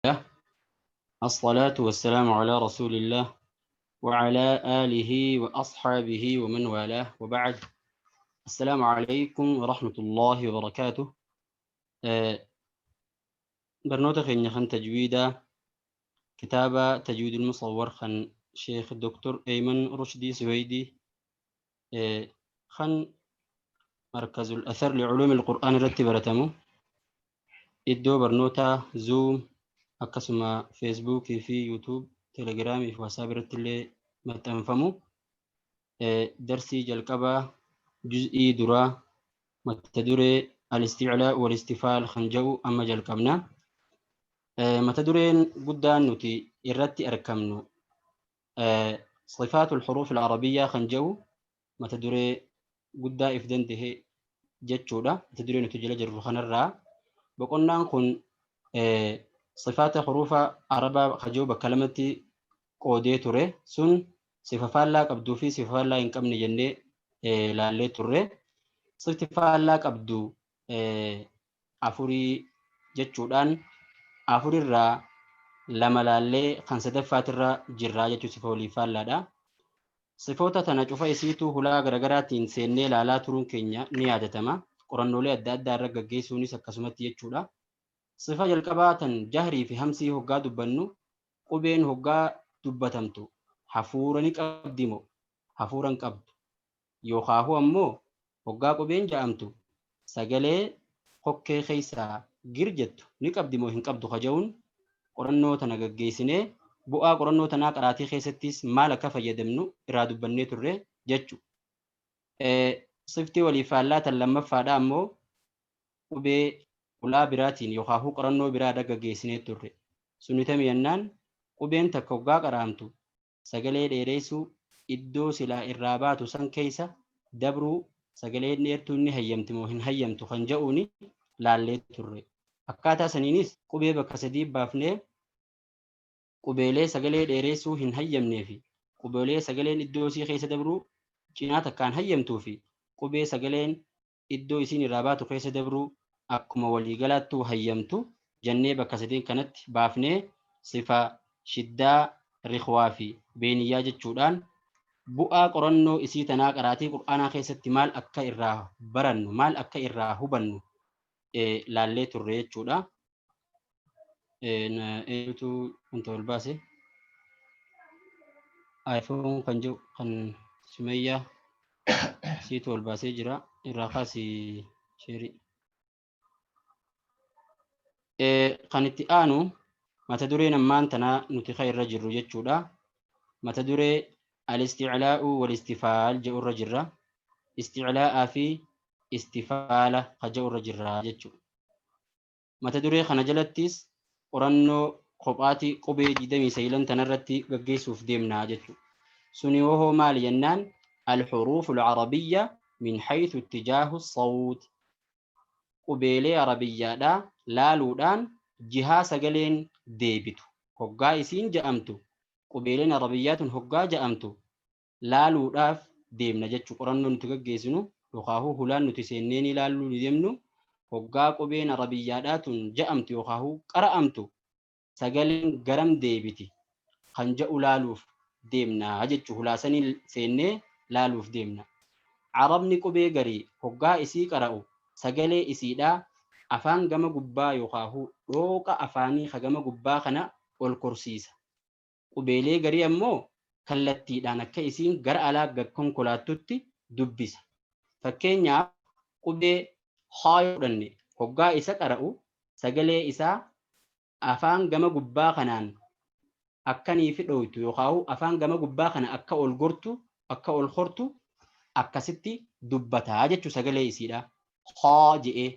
الله الصلاة والسلام على رسول الله وعلى آله وأصحابه ومن والاه وبعد. السلام عليكم ورحمة الله وبركاته. برنوتا خين خن تجويدا كتابة تجويد المصور خن شيخ الدكتور أيمن رشدي سويدي، خن مركز الأثر لعلوم القرآن رتب رتمو iddoo barnoota Zoom akkasuma Feesbuukii fi YouTube, Telegiraamii fi WhatsApp irratti illee maxxanfamu. Darsii jalqabaa juz'ii duraa mata duree al-isticlaa wal istifaal kan jedhu amma jalqabna. Mata dureen guddaan nuti irratti argamnu sifaatul huruuf al-arabiyyaa kan jedhu mata duree guddaa if danda'e jechuudha. Mata duree nuti jala jirru kanarraa boqonnaan kun sifaata huruufa arabaa kajoo bakka lamatti qoodee ture. Sun sifa faallaa qabduu fi sifa faallaa hin qabne jennee laallee turre. Sifti faallaa qabdu afurii jechuudhaan afurirraa lama laallee kan sadaffaatirra jirraa jechuu sifa walii faallaadha. Sifoota tana cufa isiituu hulaa garagaraatiin seennee laalaa turuun keenya ni yaadatama. Qorannoolee adda addaa irra gaggeessuunis akkasumatti jechuudha. Sifa jalqabaa tan jahrii fi hamsii hoggaa dubbannu, qubeen hoggaa dubbatamtu hafuura ni qabdi moo hafuura hin qabdu? Yookaahuu ammoo hoggaa qubeen ja'amtu sagalee kokkee keessaa gir jettu ni qabdi moo hin qabdu ka ja'uun qorannoo tana gaggeessinee bu'aa qorannoo tanaa qaraatii keessattis maal akka fayyadamnu irraa dubbannee turre jechu. Sifti walii faallaa tan lammaffaadha ammoo qubee ulaa biraatiin yookaahuu qorannoo biraa irra gaggeessinee turre. Suni tami jennaan, qubeen takka hoggaa qara'amtu sagalee dheereessuu, iddoo silaa irraa baatu san keessa dabruu sagaleen dheertuun ni hayyamti moo hin hayyamtu kan ja'uuni laallee turre. Akkaataa saniinis qubee bakka sadii baafnee, qubeelee sagalee dheereessuu hin hayyamnee fi qubeelee sagaleen iddoo isii keessa dabruu cinaa takkaan hayyamtuu fi qubee sagaleen iddoo isiin irraa baatu keessa dabruu akkuma walii galaattuu hayyamtu jennee bakka sadeen kanatti baafnee, sifa shiddaa, rikhwaa fi beeniyyaa jechuudhaan bu'aa qorannoo isii tanaa qaraatii Qur'aanaa keessatti maal akka irraa barannu, maal akka irraa hubannu laallee turre jechuudha. Eenyutu wanta ol baase? iPhone kan jiru kan Sumayyaa siitu ol baasee jira. Irraa kaasi sheerii. Kan itti aanu mata dureen ammaan tanaa nuti kan irra jirru jechuudha. Mata duree al-isticlaa'u wal-istifaal jedhu irra jirra. Isticlaa'aa fi istifaala kan jedhu irra jirra jechuudha. Mata duree kana jalattis qorannoo kophaati qubee 29 tanarratti gaggeessuuf deemna jechuudha. Suni hoo maali jennaan, al-huruufu al-arabiyya min haythu ittijaahu sawt, qubeelee arabiyyaadhaa laaluudhaan jihaa sagaleen deebitu hoggaa isiin ja'amtu, qubeeleen arabiyyaa tun hoggaa ja'amtu laaluudhaaf deemna jechuu. Qorannoo nuti gaggeessinu yookaahuu hulaan nuti seennee ni laalluu ni deemnu, hoggaa qubeen arabiyyaadhaa tun ja'amtu yookaahuu qara'amtu sagaleen garam deebiti kan ja'u laaluuf deemna jechuu, hulaa saniin seennee laaluuf deemna. Arabni qubee garii hoggaa isii qara'u sagalee isiidhaa afaan gama gubbaa yookaahuu dhooqa afaanii ka gama gubbaa kana ol korsiisa. Qubeelee garii ammoo kallattiidhaan akka isiin gara alaa gad konkolaattutti dubbisa. Fakkeenyaaf, qubee Khaa yoo fudhanne, hoggaa isa qara'u sagalee isaa afaan gama gubbaa kanaan akkaniifi dhooytu yookaahuu afaan gama gubbaa kana akka ol gortu, akka ol hortu akkasitti dubbataa jechuu, sagalee isiidha. Khaa je'ee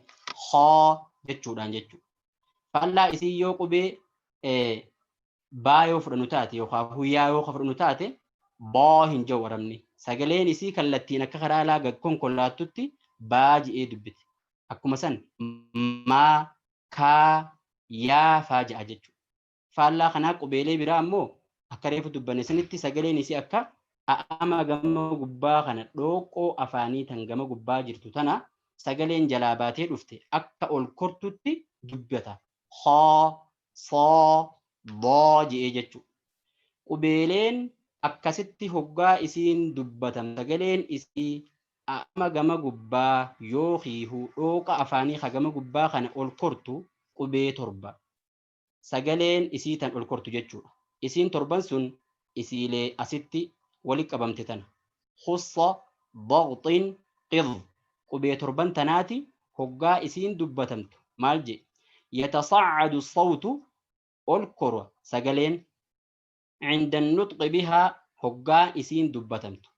khaa jechuudhaan jechuu. Faallaa isii yoo qubee baa yoo fudhannu taate yookaan yaa yoo fudhannu taate, baa hin jedhu arabni. Sagaleen isii kallattiin akka karaa alaa gad konkolaattutti baa je'ee dubbite. Akkuma san maa, kaa, yaa faa je'a jechuudha. Faallaa kanaa qubeelee biraa ammoo akka reefu dubbanne sanitti sagaleen isii akka a'ama gama gubbaa kana, dhooqoo afaanii tan gama gubbaa jirtu tana sagaleen jalaa baatee dhufte akka ol kortutti dubbata. Khaa. Soo, doo je'ee jechuudha. Qubeeleen akkasitti hoggaa isiin dubbatan sagaleen isii amma gama gubbaa yookiihu dhooqa afaanii ka gama gubbaa kana ol kortu qubee 7. Sagaleen isii tan ol kortu jechuudha. Isiin torban sun isiilee asitti wali qabamte tana. Khussa, dagxin, qidh. Qubee torban tanaati hoggaa isiin dubbatamtu maal jedhe? Yatasa'adu sawtu ol kora sagaleen cinda nutqi bihaa hoggaa isiin dubbatamtu.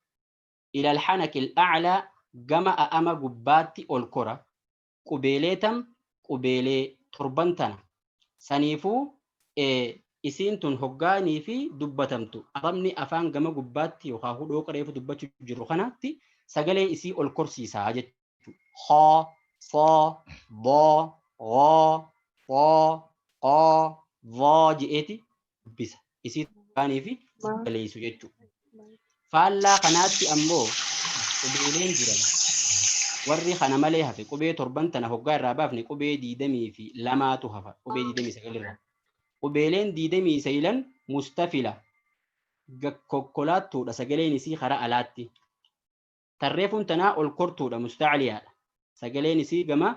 Ila alhanaki al'a'laa gama a'ama gubbaatti ol kora. Qubeelee tam? Qubeelee torban tana. Saniifuu isiin tun hoggaanii fi dubbatamtu arrabni afaan gama gubbaatti yookaan dhooqa reefu dubbachuu jirru kanatti sagalee isii ol korsiisaa jechuudha. Kha, sa, da, gha, fa, qa, dha je'eeti dubbisa. Isii hoggaanii fi sagaleessu jechuudha. Faallaa kanaatti ammoo qubeeleen jiran warri kana malee hafe qubee torban tana hoggaa irraa baafne qubee 22tu hafa qubee 29 irraa. Qubeeleen 29 mustafila kokkolaattuudha sagaleen isii karaa alaatti. Tarreefuun tanaa ol kortuudha musta'liyaadha. Sagaleen isii gama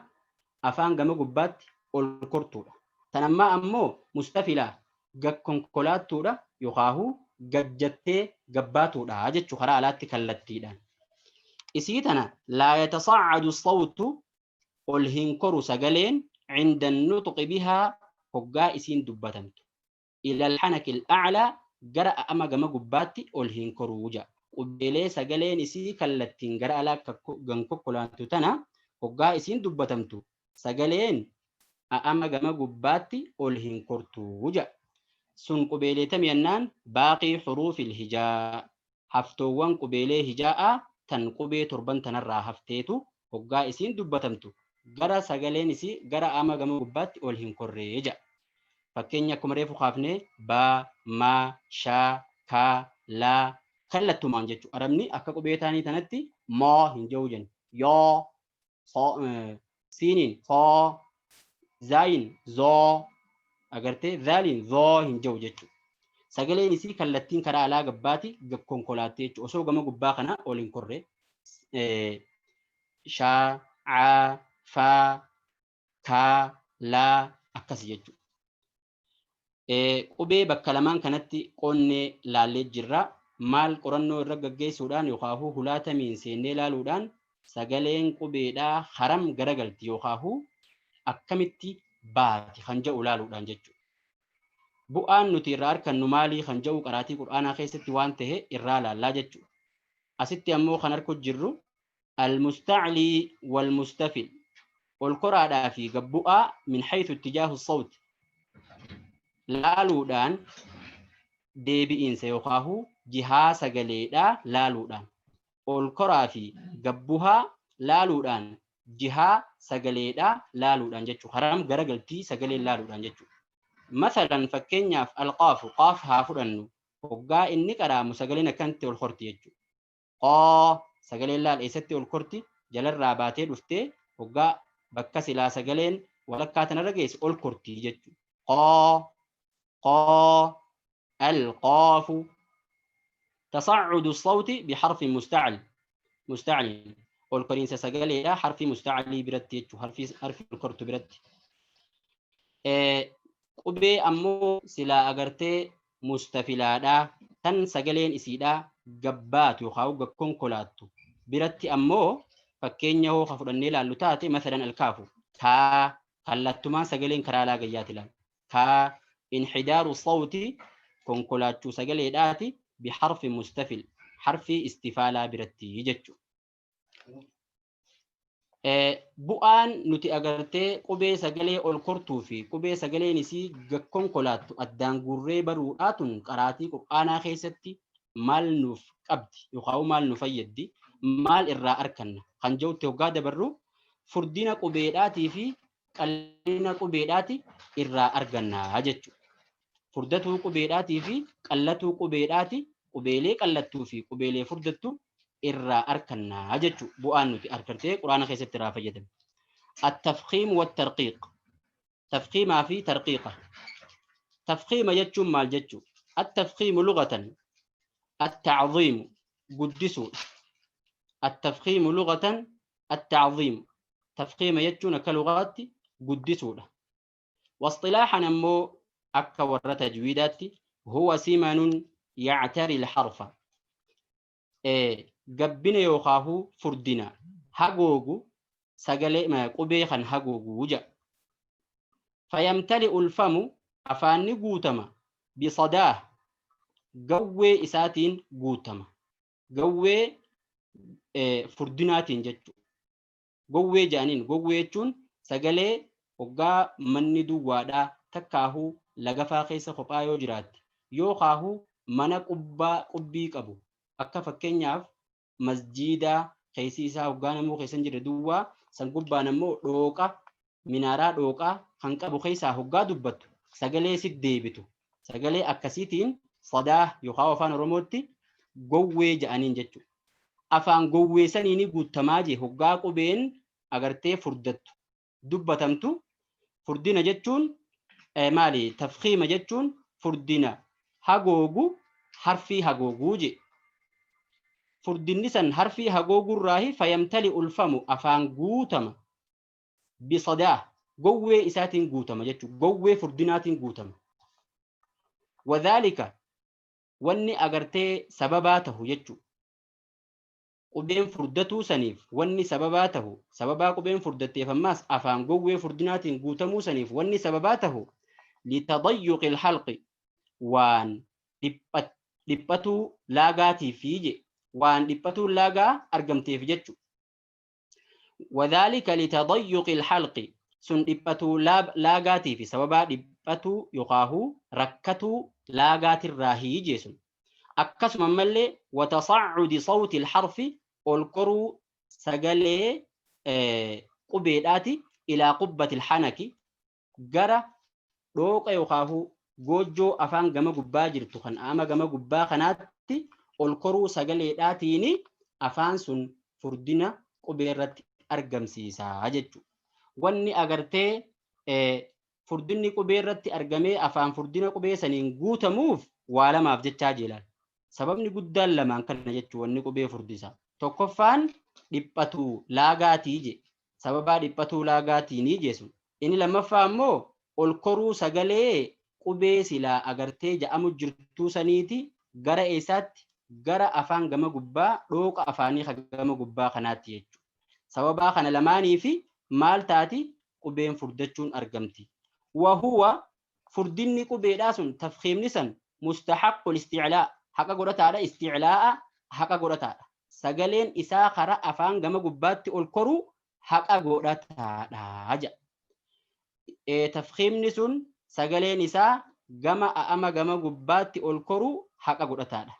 afaan gama gubbaatti ol kortuudha. Tanammaa ammoo mustafila gakkonkolaattuudha yookaahu gajjattee gabbaatuudha jechuu karaa alaatti kallattiidhaan. Isii tana laa yatasa'adu sawtu ol hin koru sagaleen cinda nutqi bihaa hoggaa isiin dubbatamtu. Ila alhanaki al'a'laa gara a'ama gama gubbaatti ol hin koruu ja'a. Qubeelee sagaleen isii kallattiin gara alaa gankokkolaattu tana hoggaa isiin dubbatamtu sagaleen a'ama gama gubbaatti ol hin kortuu ja'a. Sun qubeelee tami jennaan baaqii xuruufil hijaa haftoowwan qubeelee hijaa'aa tan qubee torban tanarraa hafteetu hoggaa isiin dubbatamtu gara sagaleen isii gara a'ama gama gubbaatti ol hin korree ja'a. Fakkeenya akkuma reefu kaafnee baa, maa, shaa, kaa, laa kallattumaan jechuudha. Arabni akka qubee taanii tanatti moo hin jedhu jenna. Yoo, siiniin soo, zaayin zoo, agartee zaaliin zoo hin jedhu jechuudha. Sagaleen isii kallattiin karaa alaa gabbaati konkolaattee jechuudha. Osoo gama gubbaa kana ol hin korre shaa, caa, faa, kaa, laa akkasi jechuudha. Qubee bakka lamaan kanatti qoonnee laallee jirra. Maal qorannoo irra gaggeessuudhaan yookaan hulaatamiin seennee laaluudhaan sagaleen qubeedhaa haram garagalti yookaan akkamitti baati kan jedhu laaluudhaan jechuudha. Bu'aan nuti irraa argannu maalii kan jedhu qaraatii qur'aanaa keessatti waan ta'e irraa laallaa jechuudha. Asitti ammoo kan arku jirru al-musta'lii wal-mustafil ol koraadhaa fi gabbu'aa min haythu ittijaahu sawt laaluudhaan deebi'iinsa yookaan jihaa sagaleedhaa laaluudhaan ol koraa fi gabbuhaa laaluudhaan jihaa sagaleedhaa laaluudhaan jechuudha. Haram garagaltii sagaleen laaluudhaan jechuudha. Masalan fakkeenyaaf alqaafu qaaf haa fudhannu hoggaa inni qaraamu sagaleen akkanatti ol korti jechuudha. Qaa sagaleen laal eessatti ol korti jalarraa baatee dhuftee hoggaa bakka silaa sagaleen walakkaa tanarra geesse ol korti jechuudha. Qaa qaa alqaafu tasa'udu sawti biharfin musta'al musta'alin ol koriinsa sagaleedha harfii musta'alii biratti jechuudha harfii ol kortu biratti. Qubee ammoo silaa agartee mustafilaadhaa tan sagaleen isiidhaa gabbaatu yookaan gakkonkolaattu biratti ammoo fakkeenya hoo ka fudhannee ilaallu taate masalan alkaafu kaa kallattumaan sagaleen karaa alaa gayyaati ilaala. Kaa inhidaaru sawti konkolaachuu sagaleedhaati biharfi mustafil harfii istifaalaa biratti jechuudha. Bu'aan nuti agartee qubee sagalee ol kortuu fi qubee sagaleen isii konkolaattu addaan guurree baruudhaa tun qaraatii qur'aanaa keessatti maal nuuf qabdi yookaan maal nu fayyaddi maal irraa arkanna kan jedhutti hoggaa dabarru furdina qubeedhaatii fi qal'ina qubeedhaati irraa argannaa jechuudha. Furdatuu qubeedhaatii fi qallatuu qubeedhaati qubeelee qallattuu fi qubeelee furdattu irraa arkannaa jechuudha. Bu'aan nuti argartee quraana keessatti irraa fayyadamne. At-tafkiim wa tarqiiq. Tafkiimaa fi tarqiiqa. Tafkiima jechuun maal jechuu? Attafkiimu lughatan attacziimu, guddisuudha. Attafkiimu lughatan attacziimu, tafkiima jechuun akka lugaatti guddisuudha. Wasxilaaxan ammoo akka warra tajwiidaatti huwa simanun yactari lharfa, gabbina yookaahuu furdina hagoogu, sagalee qubee kan hagooguu jedha. Fayamtali'u lfamu, afaanni guutama, bisadaah, gawwee isaatiin guutama, gawwee furdinaatiin jechuudha. Gowwee jedhaniin, gowwee jechuun sagalee hoggaa manni duwwaadhaa takkaahuu lagafaa keessa kophaa yoo jiraatte, yookaahuu mana qubbaa qubbii qabu, akka fakkeenyaaf masjiidaa keessi isaa hoggaa namuu keessa hin jirre duwwaa san gubbaan ammoo dhooqa minaaraa dhooqaa kan qabu keessaa hoggaa dubbattu sagalee sit deebitu, sagalee akkasiitiin sadaa yookaan afaan Oromootti gowwee jedhaniin jechuudha. Afaan gowwee saniini guuttamaa jee hoggaa qubeen agartee furdattu dubbatamtu. Furdina jechuun maali? Tafkiima jechuun furdina hagoogu, harfii hagooguu je. Furdinni san harfii hagoogurraahi fayamtali ulfamu, afaan guutama, bisadaa, gowwee isaatiin guutama jechuudha, gowwee furdinaatiin guutama. Wadhaalika, wanni agartee sababaa tahu jechuudha. Qubeen furdatuu saniif wanni sababaa tahu, sababaa qubeen furdatteef ammaas afaan gowwee furdinaatiin guutamuu saniif wanni sababaa tahu, litadayyuqi lhalqi, waan dhiphatuu laagaatiifi je, waan dhiphatuu laagaa argamteef jechu. Wadhaalika litadayyuqi lhalqi, sun dhiphatuu laagaatiifi, sababaa dhiphatuu yookaahuu rakkatuu laagaatirraahii jee sun. Akkasuma ammallee watasa'udi sawti alharfi, ol koruu sagalee qubeedhaati, ilaa qubbati alhanaki, gara dhooqa yookaahuu goojjoo afaan gama gubbaa jirtu kan ama gama gubbaa kanaatti ol koruu sagaleedhaatiini afaan sun furdina qubee irratti argamsiisa jechuudha. Wanni agartee furdinni qubee irratti argamee afaan furdina qubee saniin guutamuuf waa lamaaf jechaa jeelaan. Sababni guddaan lamaan kana jechuun wanni qubee furdisa. Tokkoffaan dhiphatuu laagaatii je. Sababaa dhiphatuu laagaatiinii jeesun. Inni lammaffaa ammoo ol koruu sagalee qubee silaa agartee ja'amu jirtuu saniiti gara eessaatti? Gara afaan gama gubbaa, dhooqa afaanii gama gubbaa kanaatti jechuudha. Sababaa kana lamaanii fi maal taati? Qubeen furdachuun argamti. Wahuwa, furdinni qubeedhaa sun, tafkiimni san, mustahaqqul isticlaa, haqa godhataadha, isticlaa'a haqa godhataadha. Sagaleen isaa kara afaan gama gubbaatti ol koruu haqa godhataadha jedha. Tafkiimni sun sagaleen isaa gama a'ama gama gubbaatti ol koruu haqa godhataadha.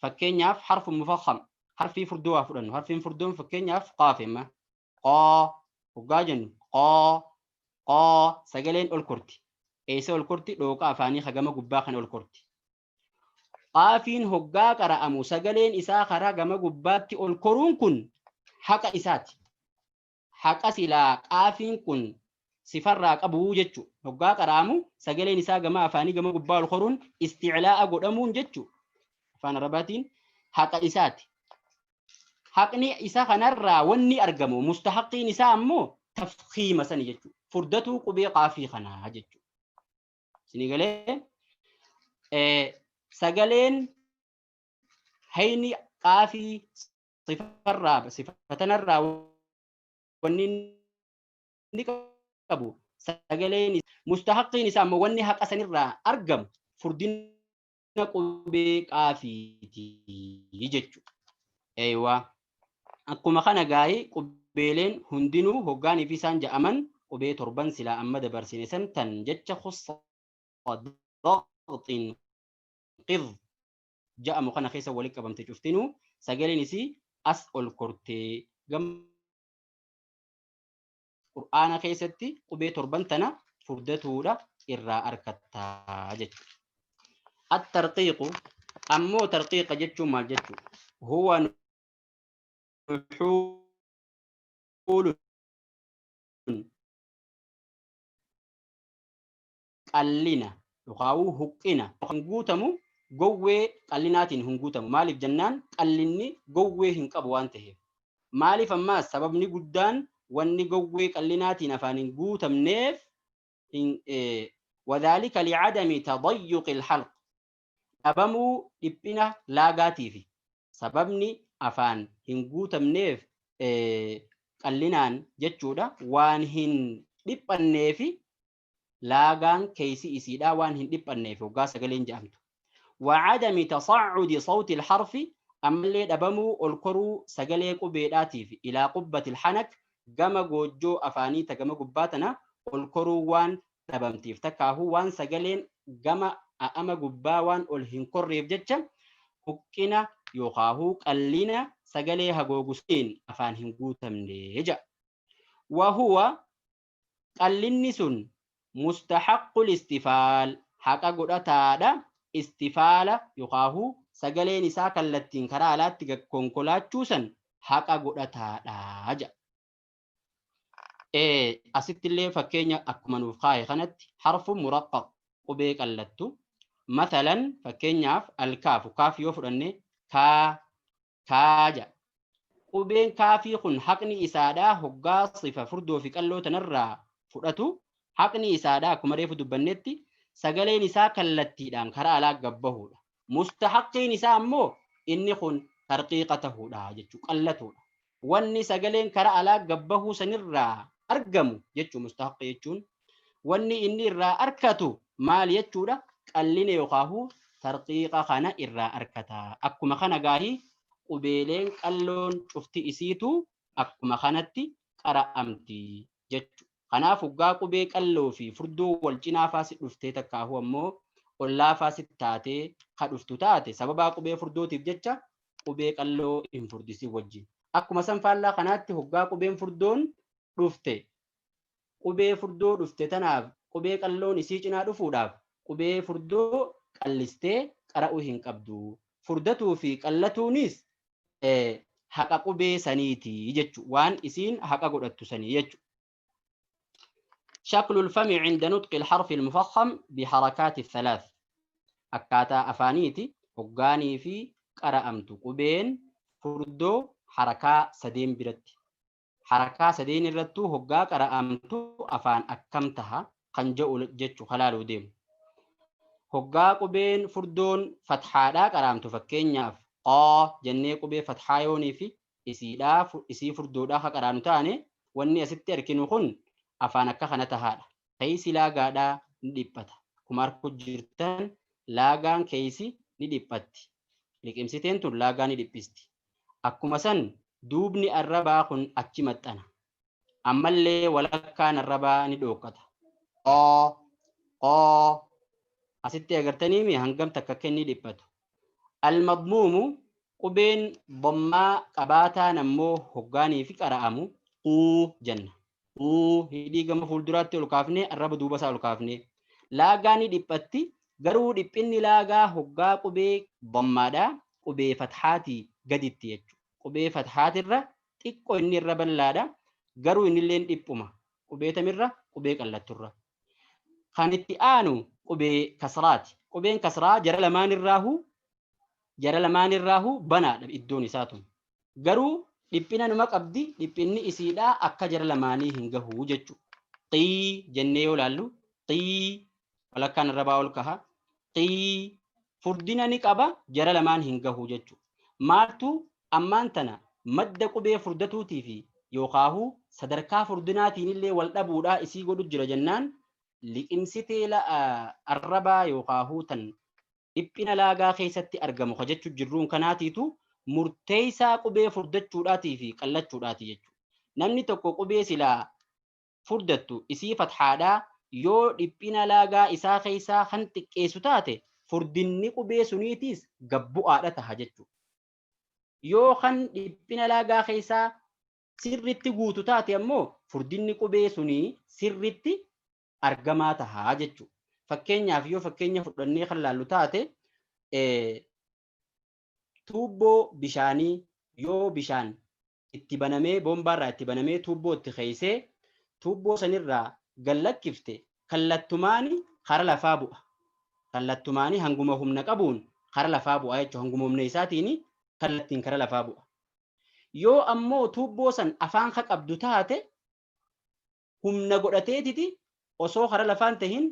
Fakkeenyaaf harfu mufakham, harfii furdoo haa fudhannu. Harfiin furdoon fakkeenyaaf qaaf emma. Qaa hoggaa jennu, qaa qaa, sagaleen ol korti. Eessa ol korti? Dhooqa afaanii gama gubbaa kana ol korti. Qaafiin hoggaa qara'amu sagaleen isaa karaa gama gubbaatti ol koruun kun haqa isaati. Haqa silaa qaafiin kun sifarraa qabuu jechuudha. Hoggaa qara'amu sagaleen isaa gama afaanii gama gubbaa ol koruun isticlaa'a godhamuun jechuudha. Afaan Arabaatiin haqa isaati. Haqni isa kanarraa wanni argamu mustahaqqiin isaa ammoo tafkiima sani jechuudha. Furdatuu qubee qaafii kanaa jechuudha. Isinii galee? Sagaleen hayni qaafii sifarraa sifatanarraa wanni inni qabu sagaleen mustahaqqiin isaa ammoo wanni haqa sanirraa argamu furdina qubee qaafiiti jechuudha. Eeywaa. Akkuma kana gaa'ii qubeeleen hundinuu hoggaanii fi isaan ja'aman qubee torban silaa amma dabarsine san tan jecha khussa daqxin qidh ja'amu kana keessa walitti qabamte cuftinuu sagaleen isii as ol kortee gama Qur'aana keessatti qubee torban tana furdatuudha irraa arkattaa jechuudha. At-tarqiiqu ammoo, tarqiiqa jechuun maal jechuudha? Huwa nuxuulun, qallina. Yookaan huqqina hin guutamu, gowwee qallinaatiin hin guutamu. Maaliif jennaan qallinni gowwee hin qabu waan ta'eef. Maaliif ammaas sababni guddaan wanni gowwee qallinaatiin afaan hin guutamneef, wadhaalika licadami tadayyuqi ilhalq, dhabamuu dhiphina laagaatiifi. Sababni afaan hin guutamneef qallinaan jechuudha, waan hin dhiphanneefi, laagaan keeysi isiidhaa waan hin dhiphanneef hoggaa sagaleen jedhamtu. وعدم تصعد صوت الحرف, ammallee dhabamuu ol koruu sagalee qubeedhaatiif, إلى قبة الحنك, gama goojjoo afaanii ta gama gubbaa tana ol koruu waan dhabamtiif, takkaahuu waan sagaleen gama a'ama gubbaa waan ol hin korreef jecha huqqina yookaahuu qallina sagalee hagoogusiin afaan hin guutamne jedha. وهو, qallinni sun, مستحق الاستفال, haqa godhataadha istifaala, yookaahuu sagaleen isaa kallattiin karaa alaatti konkolaachuu san haqa godhataadha jedha. Asitti illee fakkeenya akkuma nuuf kaa'e kanatti حرف مرقق, qubee qallattu, مثلا fakkeenyaaf الكاف, kaaf yoo fudhanne, kaa kaa jedha. Qubeen kaafii kun haqni isaadhaa hoggaa sifa furdoo fi qalloo tanarraa fudhatu, haqni isaadhaa akkuma reefu dubbannetti sagaleen isaa kallattiidhaan karaa alaa gabbahuudha. Mustahaqiin isaa ammoo inni kun tarqiiqa tahuudha jechuudha, qallatuudha. Wanni sagaleen karaa alaa gabbahuu sanirraa argamu jechuu, mustahaqi jechuun wanni inni irraa arkatu maal jechuudha? Qalline yookaahu tarqiiqa kana irraa arkata. Akkuma kana gaahii qubeeleen qalloon cufti isiitu akkuma kanatti qara'amti jechuudha. Kanaaf hoggaa qubee qalloo fi furdoo wal cinaa faasi dhuftee, takkaahu ammoo ollaa faasi taatee ka dhuftu taate, sababaa qubee furdootiif jecha qubee qalloo hin furdisin wajjin. Akkuma san faallaa kanaatti hoggaa qubeen furdoon dhufte, qubee furdoo dhufte tanaaf qubee qalloon isii cinaa dhufuudhaaf qubee furdoo qallistee qara'uu hin qabdu. Furdatuu fi qallatuunis haqa qubee saniiti jechuudha. Waan isiin haqa godhattu sanii jechuudha. شكل الفم عند نطق الحرف المفخم بحركات الثلاث, akkaataa afaaniiti hoggaanii fi qara'amtu qubeen furdoo harakaa sadeen biratti. Harakaa sadeen irrattuu hoggaa qara'amtu afaan akkam taha kan jedhu jechu halaaluu deemu. Hoggaa qubeen furdoon fathaadhaa qara'amtu, fakkeenyaaf qaa jennee qubee fathaa yoonii fi isiidhaa isii furdoodhaa ka qaraanu taane, wanni asitti arginu kun afaan akka kana tahaadha. Keeysi laagaadhaa ni dhiphata. Akkuma arku jirtan laagaan keeysi ni dhiphatti. Liqimsiteen tun laagaa ni dhiphisti. Akkuma san duubni arrabaa kun achi maxxana. Ammallee walakkaan arrabaa ni dhooqata. Qoo qoo asitti agartanii hangam takka akka inni dhiphatu. المضموم, qubeen dammaa qabaataan ammoo hoggaanii fi qara'amu quu jenna. Quu, hidhii gama fuulduraatti ol kaafnee arraba duuba isaa ol kaafnee. Laagaa ni dhiphatti, garuu dhiphinni laagaa hoggaa qubee dammaadhaa qubee fathaatii gaditti jechuudha. Qubee fathaatirra xiqqoo inni irra bal'aadha, garuu innillee dhiphuma. Qubee tamirra? Qubee qallatturra. Kan itti aanu qubee kasraati. Qubeen kasraa jara lamaan irraahu banaadha iddoon isaa tun. Garuu dhiphina numa qabdi, dhiphinni isiidhaa akka jara lamaanii hin gahu jechuudha. Qii jennee yoo laallu, qii walakkaan arrabaa ol kaha. Qii furdina ni qaba, jara lamaan hin gahu jechuudha. Maaltu ammaan tana madda qubee furdatuutii fi yookaahuu sadarkaa furdinaatiin illee wal dhabuudhaa isii godhu jira jennaan, liqimsitee arrabaa yookaahuu tan dhiphina laagaa keessatti argamu ka jechu jirruun kanaatiitu murteessaa qubee furdachuudhaatii fi qallachuudhaati jechuudha. Namni tokko qubee silaa furdattu isii fathaadhaa yoo dhiphina laagaa isaa keessaa kan xiqqeessu taate, furdinni qubee suniitiis gabbu'aadha taha jechuudha. Yoo kan dhiphina laagaa keessaa sirritti guutu taate ammoo furdinni qubee sunii sirritti argamaa tahaa jechuudha. Fakkeenyaaf yoo fakkeenya fudhannee kan laallu taate, tuubboo bishaanii yoo bishaan itti banamee, boombaarraa itti banamee, tuubboo itti keeysee tuubboo sanirraa gallakkifte, kallattumaani kara lafaa bu'a. Kallattumaanii hanguma humna qabuun kara lafaa bu'a jechuudha. Hanguma humna isaatiin kallattiin kara lafaa bu'a. Yoo ammoo tuubboo san afaan ka qabdu taate humna godhateetiti osoo kara lafaan tahin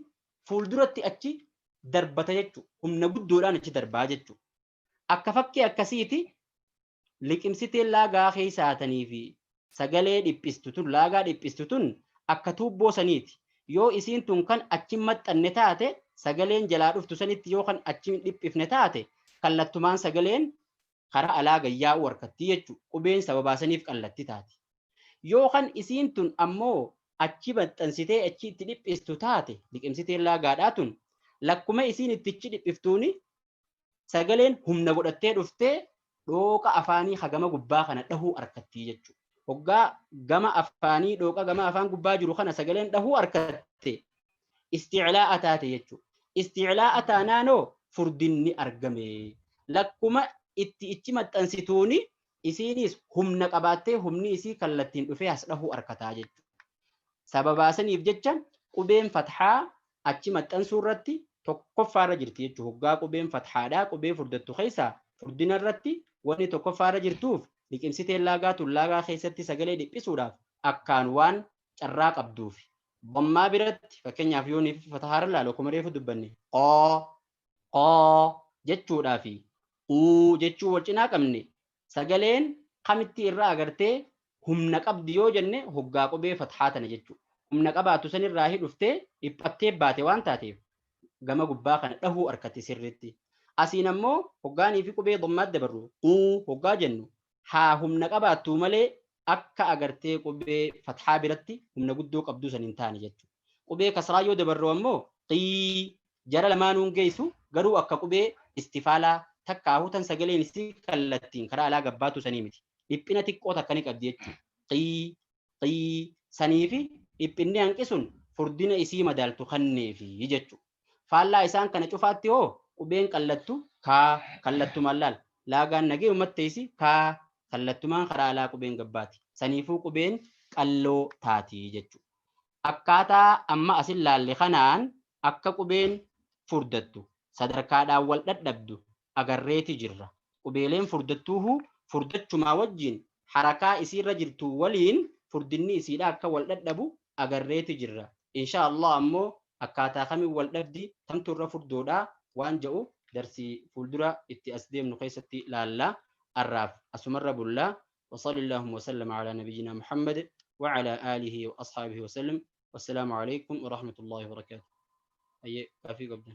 fuulduratti achi darbata jechuudha. Humna guddoodhaan achi darbaa jechuudha. Akka fakkii akkasiiti liqimsiteen laagaa keessaatanii fi sagalee dhiphistu tun laagaa dhiphistu tun akka tuubboo saniiti. Yoo isiin tun kan achi maxxanne taate sagaleen jalaa dhuftu sanitti yoo kan achi dhiphifne taate kallattumaan sagaleen karaa alaa gayyaa'uu harkatti jechuudha. Qubeen sababaa saniif qallatti taati. Yoo kan isiin tun ammoo achi maxxansitee achi itti dhiphistu taate liqimsiteen laagaadhaa tun lakkuma isiin ittichi dhiphiftuuni sagaleen humna godhattee dhuftee dhooqa afaanii hagama gubbaa kana dhahuu harkattii jechuudha. Hoggaa gama afaanii dhooqa gama afaan gubbaa jiru kana sagaleen dhahuu harkatte isticlaa'a taate jechuudha. Isticlaa'a taanaanoo furdinni argame. Lakkuma itti ichi maxxansituuni isiinis humna qabaattee humni isii kallattiin dhufee as dhahuu harkataa jechuudha. Sababaa saniif jecha qubeen fathaa achi maxxansuu irratti tokkoffaarra jirti jechuudha. Hoggaa qubeen fathaadhaa qubee furdattu keessaa furdina irratti wanni tokkoffaarra jirtuuf liqimsiteen laagaa tun laagaa keessatti sagalee dhiphisuudhaaf akkaan waan carraa qabduuf. Dammaa biratti fakkeenyaaf yoo nuyi fathaarra ilaalu akkuma reefu dubbanne qoo qoo jechuudhaa fi uu jechuu wal cinaa qabne sagaleen kamitti irraa agartee humna qabdi yoo jenne hoggaa qubee fathaa tana jechuudha. Humna qabaattu sanirraa hidhuftee dhiphattee baate waan taateef gama gubbaa kana dhahuu harkatti sirriitti. Asiin ammoo hoggaanii fi qubee dammaatti dabarru uu hoggaa jennu haa humna qabaattu malee akka agartee qubee fathaa biratti humna guddoo qabduu san hin taane jechuudha. Qubee kasraa yoo dabarru ammoo qii jara lamaanuun geessu garuu akka qubee istifaalaa takkaahuu tan sagaleen isii kallattiin karaa alaa gabbaatu sanii miti. Dhiphina xiqqoo takka ni qabdi jechuudha. Qii qii sanii fi dhiphinni hanqisuun furdina isii madaaltu kanneefi jechuudha. Faallaa isaan kana cufaatti hoo qubeen qallattu kaa kallattumaan laal laagaan nagee uummatteessi kaa kallattumaan karaa alaa qubeen gabbaati. Saniifuu qubeen qalloo taati jechuudha. Akkaataa amma asin laalle kanaan akka qubeen furdattu sadarkaadhaan wal dhadhabdu agarreeti jirra. Qubeeleen furdattuuhu furdachumaa wajjin harakaa isiirra jirtu waliin furdinni isiidha akka wal dhadhabu agarreeti jirra. Insha Allah ammoo akkaataa kamiin wal dhabdi tamtu irra furdoodha waan jedhu darsii fuuldura itti as deemnu keessatti laalla. Arraaf asumarra bullaa. وصلى اللهم وسلم على نبينا محمد وعلى آله وأصحابه وسلم والسلام عليكم ورحمة الله وبركاته. أي كافي قبل.